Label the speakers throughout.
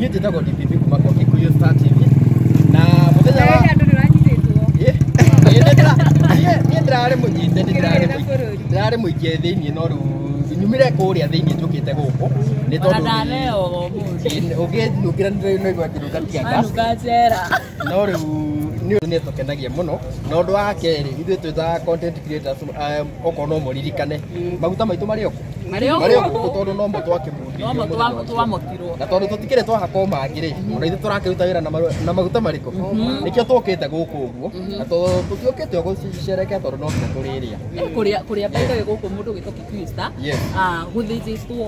Speaker 1: Niĩ njĩtagwo DPP kuma kwa Kikuyu Star TV na mũthenya wa
Speaker 2: Andũ nĩũranyitĩtwo.
Speaker 1: Niĩ ndĩrarĩ mũnyite, ndĩrarĩ mũikie thĩiniĩ, no rĩu nyumire kũrĩa thĩiniĩ njũkĩte gũkũ nĩ
Speaker 3: Ona
Speaker 1: tondũ
Speaker 3: ndaneo ũmũthĩ.
Speaker 1: Ũngĩnungĩra nĩigua ngĩnunga tear gas.
Speaker 3: Anunga njera.
Speaker 1: No rĩu nĩ ũndũ nĩ tũkenagia mũno, na ũndũ wa kerĩ, ithuĩ twĩ ta content creators, okorwo no mũririkane maguta maitũ marĩ okũ.
Speaker 3: Marĩ o
Speaker 1: Marĩ o
Speaker 3: gũkũ.
Speaker 1: gũkũ tondũ no mo twakĩmundirie
Speaker 3: No mo
Speaker 1: mũthenya ũcio.
Speaker 3: twamotirwo.
Speaker 1: Na tondũ tũtikĩrĩ twahakwo mangĩ rĩ, ona ithuĩ tũrakĩruta wĩra na maguta marĩkũ, nĩkĩo tũkĩte gũkũ ũguo, na tũtiũkĩte o gũcicerekea tondũ no nginya tũrĩrĩa.
Speaker 3: Kũrĩa by the way gũkũ mũndũ gwĩtwo Kikuyu Star, gũthĩnjĩtwo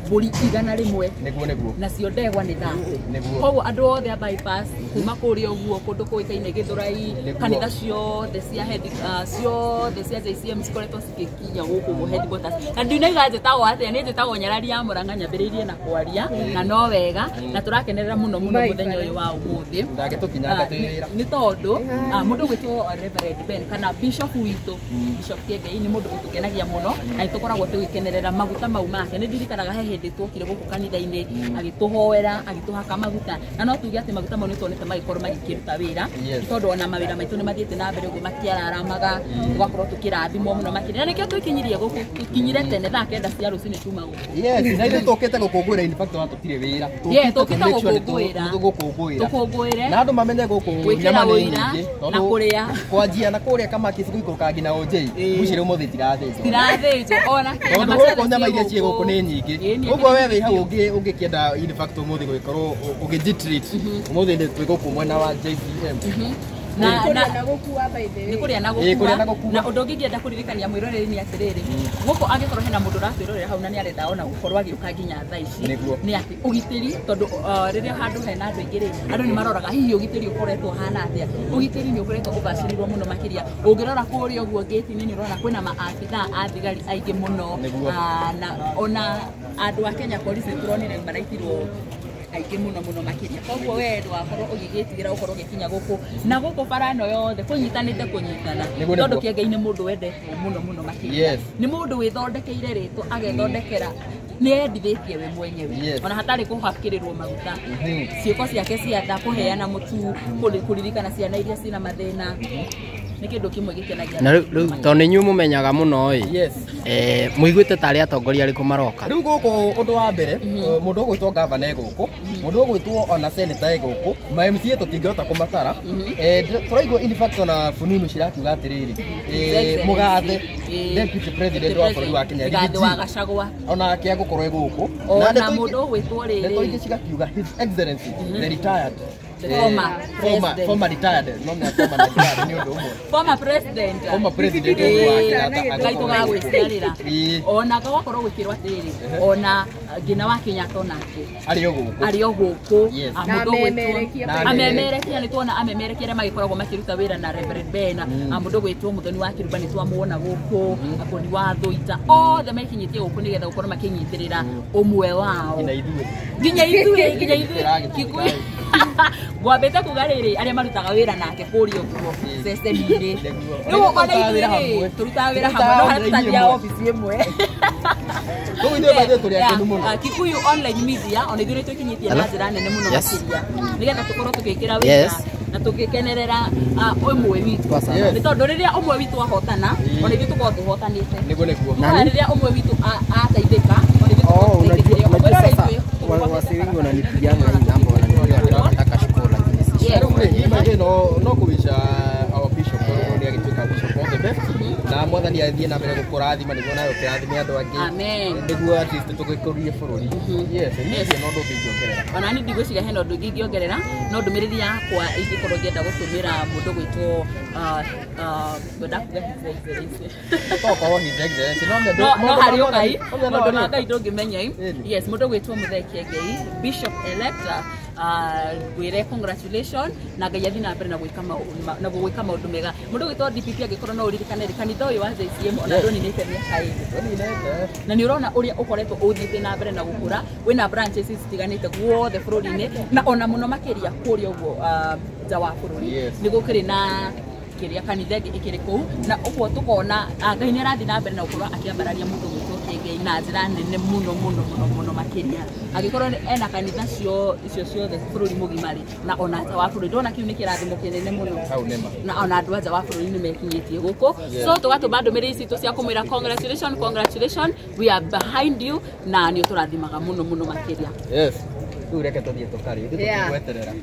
Speaker 3: mbũri 100.
Speaker 1: Nĩguo.
Speaker 3: Nacio ndegwa nĩ 30.
Speaker 1: Nĩguo.
Speaker 3: Koguo andũ othe a bypass kuma kũrĩa ũguo kũndũ kũĩkaine Gĩthũrai, kanitha ciothe cia head, ciothe cia JCM cikoretwo cigĩkinya gũkũ ũguo headquarters. Na ndinaiga njĩtagwo atĩa, niĩ njĩtagwo Nyarari ya Mũrang'a, nyambĩrĩirie na kwaria na no wega, na tũrakenerera mũno mũno mũthenya ũyũ wa ũmũthĩ.
Speaker 1: Ndagĩtũkinyanga twĩ wĩra.
Speaker 3: Nĩ tondũ mũndũ gwĩtwo Reverend Ben kana Bishop witũ, Bishop Kiengei, nĩ mũndũ ũtũkenagia mũno na nĩ tũkoragwo tũgĩkenerera maguta mau make. Nĩ ndirikanaga he hĩndĩ twokire gũkũ kanitha-inĩ agĩtũhoera, agĩtũhaka maguta, na no tuge atĩ maguta mau nĩ tuonete magĩkorwo magĩkĩruta wĩra, nĩ tondũ ona mawĩra maitũ nĩ mathiĩte na mbere ũguo makĩararamaga, tũgakorwo tũkĩrathimwo mũno makĩria, na nĩkĩo twĩkinyirie gũkũ, tũkinyire tene thaa 9 cia rũcinĩ tuma gũkũ.
Speaker 1: Yes, na ithuĩ tũkĩte gũkũngũĩra, in fact ona tũtirĩ wĩra.
Speaker 3: Yeah, tũkĩte
Speaker 1: to make sure
Speaker 3: gũkũngũĩra.
Speaker 1: nĩ tũgũkũngũĩra.
Speaker 3: Tũkũngũĩre.
Speaker 1: Na andũ mamenye gũkũ
Speaker 3: Gwĩkĩra
Speaker 1: nyama nĩ
Speaker 3: ũira
Speaker 1: nyingĩ,
Speaker 3: na kũrĩa.
Speaker 1: Kwanjia na kũrĩa Kamaki gũikũrũka nginya OJ. Mbucĩrĩ ũmũthĩ itirathĩnjwo.
Speaker 3: Tirathĩnjwo ona
Speaker 1: Tondũ
Speaker 3: nyama
Speaker 1: gũkũ
Speaker 3: ciothe
Speaker 1: nyama
Speaker 3: ciĩ
Speaker 1: iria ciĩ gũkũ nĩ nyingĩ.
Speaker 3: Ĩĩ, nĩ
Speaker 1: Ũguo we wĩ hau ũngĩkĩenda in fact ũmũthĩ gũgĩkorwo ũgĩjitreat. Ũmũthĩ nĩ twĩ gũkũ mwena wa JCM.
Speaker 3: Na
Speaker 2: Kũrĩa
Speaker 3: na
Speaker 2: na gũkua, by the way.
Speaker 3: Nĩ kũrĩa na
Speaker 1: Ĩĩ, kũrĩa na
Speaker 3: gũkua.
Speaker 1: gũkua.
Speaker 3: Na ũndũ ũngĩ ingĩenda kũririkania mwĩroreri nĩ atĩrĩrĩ, gũkũ angĩkorwo hena mũndũ ũratwĩrorera hau na nĩ arenda ona gũkorwo agĩũka nginya thaa ici, nĩ atĩ ũgitĩri, tondũ rĩrĩa handũ hena andũ aingĩ rĩ, andũ nĩ maroraga hihi ũgitĩri ũkoretwo ũhana atĩa. Ũgitĩri nĩ ũkoretwo ũbacĩrĩirwo mũno makĩria. Ũngĩrora kũrĩa ũguo ngĩti-inĩ nĩ ũrona kwĩna maabithaa a thigari aingĩ mũno. Na ona andũ a Kenya Police nĩ tũronire maraitirwo aingĩ mũno mũno makĩria. Koguo we ndũgakorwo ũgĩgĩtigĩra gũkorwo ũgĩkinya gũkũ, na gũkũ bara ĩno yothe kũnyitanĩte kũnyitana, tondũ Kĩengei nĩ mũndũ wendetwo mũno mũno makĩria. Nĩ mũndũ wĩthondekeire rĩtwa, agethondekera, nĩ endithĩtie we mwenyewe ona hatarĩ kũhakĩrĩrwo maguta. Ciĩko ciake cia tha, kũheana mũtu, kũririkana ciana iria ciĩna mathĩna, nĩ kĩndũ kĩmwe gĩkenagia.
Speaker 4: Na rĩu tondũ nĩ inyuĩ mũmenyaga mũno ĩ, mũiguĩte tarĩ atongoria arĩkũ maroka?
Speaker 1: Rĩu gũkũ ũndũ wa mbere, mũndũ ũgwĩtwo gavana e gũkũ, mũndũ ũgwĩtwo ona senator e gũkũ, ma MCA tũtingĩhota kũmatara. Tũraigua in fact ona fununu cirakiuga atĩrĩrĩ, mũgathe deputy president wa bũrũri wa Kenya,
Speaker 3: Rigathĩ wa
Speaker 1: Riggy G,
Speaker 3: Gachagua,
Speaker 1: onake egũkorwo e gũkũ. Na
Speaker 3: ona
Speaker 1: ndeto
Speaker 3: mũndũ ũgwĩtwo
Speaker 1: ndeto
Speaker 3: rĩrĩ
Speaker 1: ingĩ cigakiuga his excellency the retired
Speaker 3: Former president.
Speaker 1: Former retired, no nĩ former na retired nĩ ũndũ ũmwe.
Speaker 3: Former president.
Speaker 1: Former president wa Kenyatta
Speaker 3: Ngai tũgagwĩciarĩra. Ona gũgakorwo gwĩkĩrwo atĩrĩrĩ, ona Ngina wa Kenyatta onake
Speaker 1: arĩ o gũkũ.
Speaker 3: Arĩ o gũkũ.
Speaker 2: Na
Speaker 3: Mũndũ ũgwĩtwo
Speaker 2: amemerekia.
Speaker 1: Na
Speaker 3: amemerekia, nĩ tuona amemerekia arĩa magĩkoragwo makĩruta wĩra na Reverend Ben. Mũndũ ũgwĩtwo Mũthoni wa Kĩrumba nĩ twamuona gũkũ, Akoni wa Thũita, othe mekinyĩtie gũkũ nĩgetha gũkorwo makĩnyitĩrĩra ũmwe wao.
Speaker 1: Nginya ithuĩ.
Speaker 3: Nginya ithuĩ.
Speaker 1: Tũragĩtuĩka.
Speaker 3: Kikuyu ngwambĩte kuga rĩrĩ, arĩa marutaga wĩra nake kũrĩa ũguo ceceni-inĩ. Rĩu ona
Speaker 1: Tũrutaga
Speaker 3: ithuĩ
Speaker 1: wĩra
Speaker 3: rĩ,
Speaker 1: hamwe.
Speaker 3: tũrutaga wĩra
Speaker 1: Tũrutaga
Speaker 3: hamwe, no harĩa
Speaker 1: wĩra
Speaker 3: tũtathiaga
Speaker 1: ĩmwe.
Speaker 3: obici ĩmwe.
Speaker 1: Koguo ithuĩ by the way tũrĩ akenu mũno.
Speaker 3: Kikuyu Online Media ona ithuĩ nĩ twĩkinyĩtie na njĩra nene mũno makĩria nĩgetha tũkorwo tũgĩkĩra wĩra na tũgĩkenerera ũmwe witũ, nĩ tondũ rĩrĩa ũmwe witũ ahotana, ona ithuĩ tũkorwo tũhotanĩte.
Speaker 1: Nĩguo.
Speaker 3: Nĩ rĩrĩa ũmwe witũ ateithĩka, ona ithuĩ
Speaker 4: Oh,
Speaker 3: tũkorwo
Speaker 4: unajua
Speaker 3: tũteithĩkire.
Speaker 4: unajua
Speaker 3: Mwĩrore
Speaker 4: sasa
Speaker 3: ithuĩ tũrũgamĩte
Speaker 4: wasi wengi
Speaker 3: barabara-inĩ.
Speaker 4: wananipigianga hii namba, wananiambia wanataka shukuru, lakini si
Speaker 1: Rĩu rĩ, niĩ by the way no kũwisha our bishop, tondũ nĩ agĩtuĩka bishop, all the best, na mwathani athiĩ na mbere gũkũrathima nĩguo nawe ũkĩrathime andũ angĩ.
Speaker 3: Amen.
Speaker 1: Nĩguo at least tũgĩkũrie bũrũri. Yes, niĩ ndirĩ na ũndũ ũngĩ ingĩongerera.
Speaker 3: Ona niĩ ndigwĩciria hena ũndũ ũngĩ ingĩongerera, no ndũmĩrĩri yakwa ingĩkorwo ngĩenda gũtũmĩra mũndũ gwĩtwo, ngwenda kuga His Excellency.
Speaker 1: Tokorwo His Excellency no
Speaker 3: No
Speaker 1: maũndũ
Speaker 3: harĩ
Speaker 1: ma
Speaker 3: Ngai,
Speaker 1: Mwathani, no
Speaker 3: maũndũ ma
Speaker 1: harĩ
Speaker 3: Ngai ndũngĩmenya.
Speaker 1: Ĩni.
Speaker 3: Yes, mũndũ gwĩtwo Mũthee Kĩengei, bishop elect, ngwĩre congratulation na Ngai athiĩ na mbere na gwĩka maũndũ mega. Mũndũ gwĩtwo DPP, angĩkorwo no ũririkane rĩ, kanitha ũyũ wa JCM ona ndũninĩte mĩaka 2.
Speaker 1: Ndũninĩte.
Speaker 3: Na nĩ ũrona ũrĩa ũkoretwo ũthiĩte na mbere na gũkũra, wĩna branches citiganĩte guothe bũrũri-inĩ, na ona mũno makĩria kũrĩa ũguo nja wa bũrũri. Nĩ gũkĩrĩ na kĩrĩa kanitha ĩngĩ ĩkĩrĩ kũu, na ũguo tũkona Ngai nĩ arathiĩ na mbere na gũkorwo akĩambararia mũndũ gwĩtwo Kĩengei na njĩra nene mũno mũno mũno mũno makĩria. Angĩkorwo ena kanitha icio ciothe bũrũri mũgima rĩ, na ona nja wa bũrũri, ndona kĩu nĩ kĩrathimo kĩnene mũno.
Speaker 1: Hau nĩma.
Speaker 3: Na ona andũ a nja wa bũrũri nĩ mekinyĩtie gũkũ. So tũgatũma ndũmĩrĩri citũ cia kũmwĩra congratulation, congratulation, we are behind you, na nĩ ũtũrathimaga mũno mũno makĩria.
Speaker 1: Yes. Rĩu reke tũthiĩ tũkarĩe, ithuĩ tũtigweterera.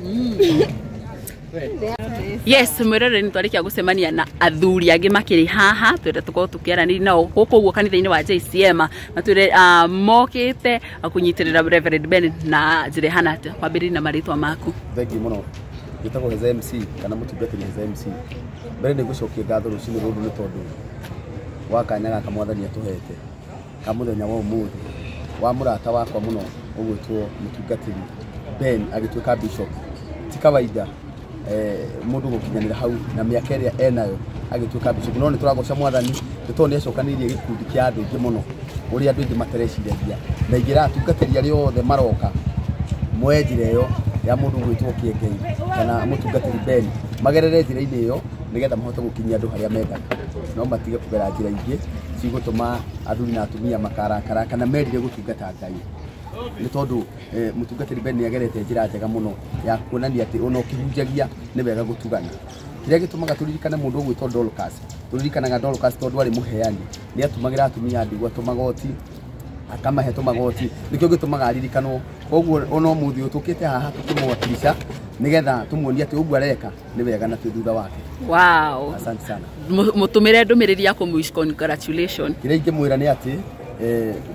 Speaker 3: Yes, mwĩroreri nĩ twarĩkia gũcemania na athuri angĩ makĩrĩ haha, twenda tũkorwo tũkĩaranĩria nao gũkũ ũguo kanitha-inĩ wa JCM, na twĩre mokĩte kũnyitĩrĩra Reverend Ben na njĩra ĩhana atĩa. Kwambĩrĩria na marĩtwa maku.
Speaker 2: Thengiũ mũno. Njĩtagwo Heza MC kana mũtungatĩri Heza MC. Mbere nĩ ngũcokia ngatho rũcinĩ rũrũ nĩ tondũ wa kanya gaka mwathani atũhete ka mũthenya wa ũmũthĩ wa mũrata wakwa mũno ũgwĩtwo mũtungatĩri Ben agĩtuĩka bishop. Ti kawaida mũndũ gũkinyanĩra hau na mĩaka ĩrĩa enayo agĩtuĩka bishop, no nĩ tũragoca mwathani nĩ tondũ nĩ acokanĩrĩirie gĩkundi kĩa andũ aingĩ mũno ũrĩa andũ aingĩ matereciragia, na ingĩra atungatĩri arĩa othe maroka moe njĩra ĩyo ya mũndũ gwĩtwo Kĩengei kana mũtungatĩri Ben, magerere njĩra-inĩ ĩyo nĩgetha mahote gũkinyia andũ harĩa mendaga, no matige kũgera njĩra ingĩ cigũtũma athuri na atumia makarakara kana merire gũtungata Ngai. Nĩ tondũ mũtungatĩri Ben nĩ agerete njĩra njega mũno ya kuonania atĩ ona ũkĩhunjagia nĩ wega gũtugana. Kĩrĩa gĩtũmaga tũririkane mũndũ ũgwĩtwo Dorcas, tũririkanaga Dorcas tondũ arĩ mũheani, nĩ atũmagĩra atumia a ndigwa tũmagoti, akamahe tũmagoti, nĩkĩo gĩtũmaga aririkanwo. Koguo ona ũmũthĩ ũyũ tũkĩte haha tũkĩmwakilisha nĩgetha tũmuonie atĩ ũguo areka nĩ wega na twĩ thutha wake.
Speaker 3: Wow.
Speaker 2: Asante sana.
Speaker 3: Mũtũmĩre ndũmĩrĩri ya kũmwish congratulation.
Speaker 2: Kĩrĩa ingĩmwĩra nĩ atĩ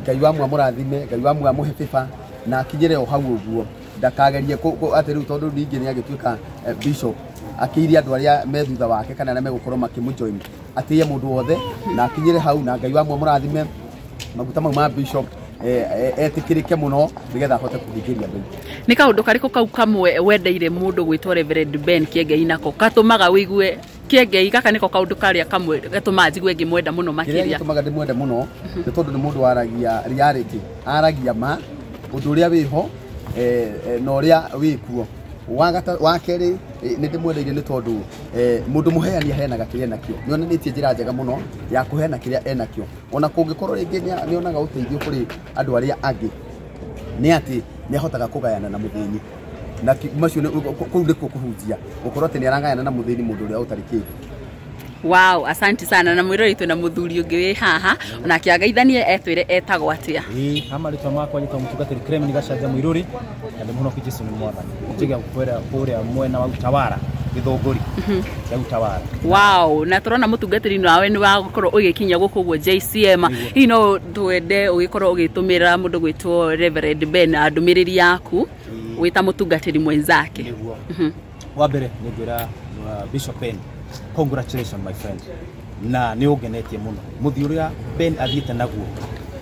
Speaker 2: Ngai wa mwamũrathime, Ngai wa mwamũhe favor na akinyĩre o hau ũguo, ndakagerie atĩ rĩu tondũ ningĩ nĩ agĩtuĩka bishop akĩirie andũ arĩa me thutha wake kana arĩa megũkorwo makĩmũjoin, atĩye mũndũ wothe na akinyĩre hau, na Ngai wa mwamũrathime maguta mau ma bishop etĩkĩrĩke mũno nĩgetha ahote kũhingĩria andũ aingĩ.
Speaker 3: Nĩ kaũndũ karĩkũ kau kamwe wendeire mũndũ gwĩtwo Reverend Ben Kĩengei nako katũmaga wĩigue Kĩengei gaka nĩko kaũndũ karĩa kamwe gatũmaga njigue ngĩmwenda mũno
Speaker 2: Kĩrĩa
Speaker 3: makĩria?
Speaker 2: gĩtũmaga ndĩmwende mũno nĩ tondũ nĩ mũndũ waragia reality, aragia ma ũndũ ũrĩa wĩho na ũrĩa wĩkuo. Wa kerĩ nĩ ndĩmwendeire nĩ tondũ mũndũ mũheani aheanaga kĩrĩa enakĩo, nĩ onanĩtie njĩra njega mũno ya kũheana kĩrĩa enakĩo, ona kũngĩkorwo rĩngĩ nĩ onaga ũteithio kũrĩ andũ arĩa angĩ, nĩ atĩ nĩ ahotaga kũgayana na mũthĩni, na macio kũu nĩkuo kũhunjia, gũkorwo atĩ nĩ aragayana na mũthĩni mũndũ ũrĩa ũtarĩ kĩndũ.
Speaker 3: Wow, asante sana. Na mwĩroreri twĩna mũthuri ũngĩ wĩ haha onake angeithanie etwĩre etagwo atĩa.
Speaker 5: Ĩĩ, ha marĩtwa makwa njĩtagwo mũtungatĩri Clement Gacanja Mũirũri, na ndĩ mũhonoki Jesũ nĩ mwathani. Njĩga kũrĩa mwena wa Utawara, Gĩthũngũri ya Utawara.
Speaker 3: Wow, na tũrona mũtungatĩri nawe nĩ wagũkorwo ũgĩkinya gũkũ ũguo JCM. Hihi no twende ũgĩkorwo ũgĩtũmĩra mũndũ gwĩtwo Reverend Ben ndũmĩrĩri yaku wĩta mũtungatĩri mwenzake?
Speaker 5: Nĩguo. Wa mbere nĩ ngwĩra Bishop Ben, congratulations my friend, na nĩ ũngenetie mũno. Mũthiĩ ũrĩa Ben athiĩte naguo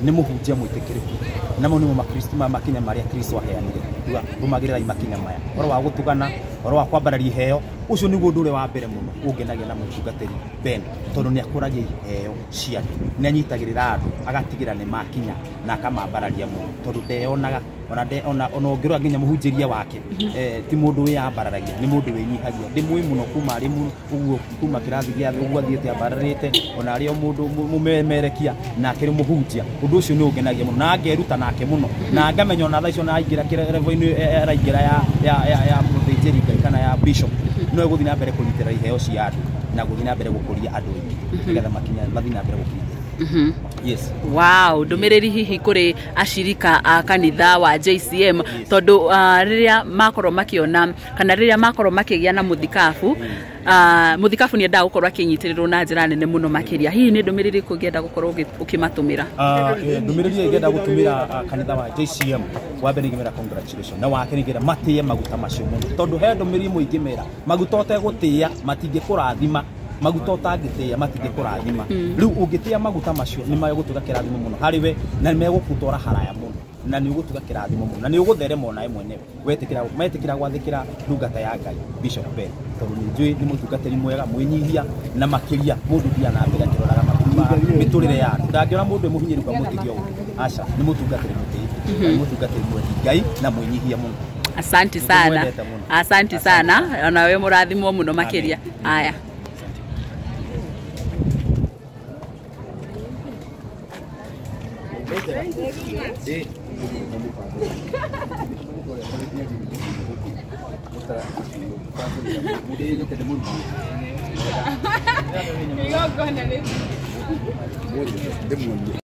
Speaker 5: nĩ mũhunjia mwĩtĩkĩrĩku, namo nĩmo makristo ma makinya marĩa Kristo aheanire, kuga rũmagĩrĩrai makinya maya, ũhoro wa gũtugana, ũhoro wa kwambararia iheo, ũcio nĩguo ũndũ ũrĩa wa mbere mũno ũngenagia na mũtungatĩri Ben, tondũ nĩ akũragia iheo cia andũ, nĩ anyitagĩrĩra andũ agatigĩra nĩ makinya na akamambararia mũno, tondũ ndeyonaga ona ũngĩrora nginya mũhunjĩrie wake ti mũndũ wĩyambararagia, nĩ mũndũ wĩnyihagia. Ndĩmũĩ mũno kuma arĩ ũguo kuma kĩrathi gĩa thĩ ũguo athiĩte ambararĩte, ona arĩ o mũndũ mũmemerekia na akĩrĩ mũhunjia. Ũndũ ũcio nĩ ũngenagia mũno na ngeruta nake mũno, na ngamenya ona thaa icio ona aingĩra level-inĩ araingĩra ya mũthĩnjĩri Ngai kana ya bishop, no egũthiĩ na mbere kũnyitĩrĩra iheo cia andũ na gũthiĩ na mbere gũkũria andũ aingĩ nĩgetha mathiĩ na mbere gũkinya. Yes.
Speaker 3: Wow, ndũmĩrĩri hihi kũrĩ acirika a kanitha wa JCM, tondũ rĩrĩa makorwo makĩona kana rĩrĩa makorwo makĩgĩa na mũthikabu, mũthikabu nĩ endaga gũkorwo akĩnyitĩrĩrwo na njĩra nene mũno makĩria. Hihi nĩ ndũmĩrĩri ĩrĩkũ ũngĩenda gũkorwo ũkĩmatũmĩra?
Speaker 5: Ndũmĩrĩri ĩrĩa ingĩenda gũtũmĩra kanitha wa JCM, wa mbere ingĩmera congratulations, na wa kerĩ ingĩmera matĩe maguta macio mũno, tondũ he ndũmĩrĩri ĩmwe ingĩmera, maguta ũtegũtĩĩa matingĩkũrathima, maguta ũtangĩtĩĩa matingĩkũrathima. Rĩu ũngĩtĩĩa maguta macio nĩ megũtuĩka kĩrathimo mũno harĩ we, na nĩ megũgũtwara haraya mũno, na nĩ ũgũtuĩka kĩrathimo mũno, na nĩ ũgũtherema onawe mwenyewe wetĩkĩra gwathĩkĩra ndungata ya Ngai Bishop Ben, tondũ nĩ njũĩ nĩ mũtungatĩri mwega mwĩnyihia, na makĩria mũndũ ũthiaga na mbere akĩroraga mĩtũrĩre ya andũ. Ndangĩona mũndũ wĩ mũhinyĩrĩku amũtigie ũguo, aca, nĩ mũtungatĩri mũtĩĩku, nĩ mũtungatĩri mwendi Ngai na mwĩnyihia mũno.
Speaker 3: Asante sana. Asante sana. Ona wewe mũrathimwo mũno makĩria. Aya.
Speaker 6: Igongona rĩ
Speaker 2: Ndĩmuonie.